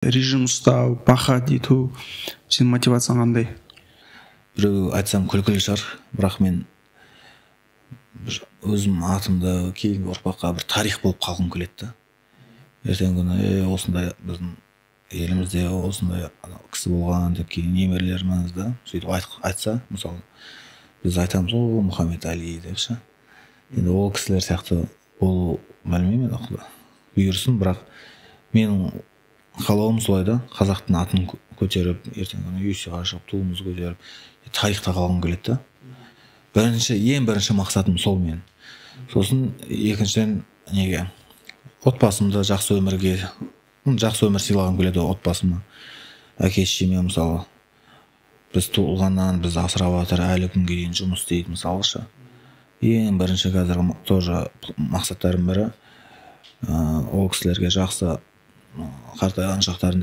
Режим ұстау, пахать ету, сенің мотивацияң қандай? Біреу айтсам, күлкілі шығар, бірақ мен бір өзім атымды кейінгі ұрпаққа бір тарих болып қалғым келеді да. Ертеңгі күні осындай біздің елімізде осындай кісі болған деп кейін немерелеріміз да сөйтіп айтса, мысалы, біз айтамыз ғой, Мұхаммед Али деп ше. Енді ол кісілер сияқты болу, білмеймін енді, Құдай бұйырсын, бірақ менің қалауым солай да: қазақтың атын көтеріп, ертеңгі күні UFC-ға шығып, туымызды көтеріп, тарихта қалғым келеді да. Бірінші, ең бірінші мақсатым сол менің. Сосын екіншіден, неге, отбасымды жақсы өмірге, жақсы өмір сыйлағым келеді отбасыма, әке шешеме мысалы. Біз туылғаннан бізді асырап жатыр, әлі күнге дейін жұмыс істейді, мысалы ше. Ең бірінші қазір тоже мақсаттарым бірі ол кісілерге жақсы қартайған шақтарында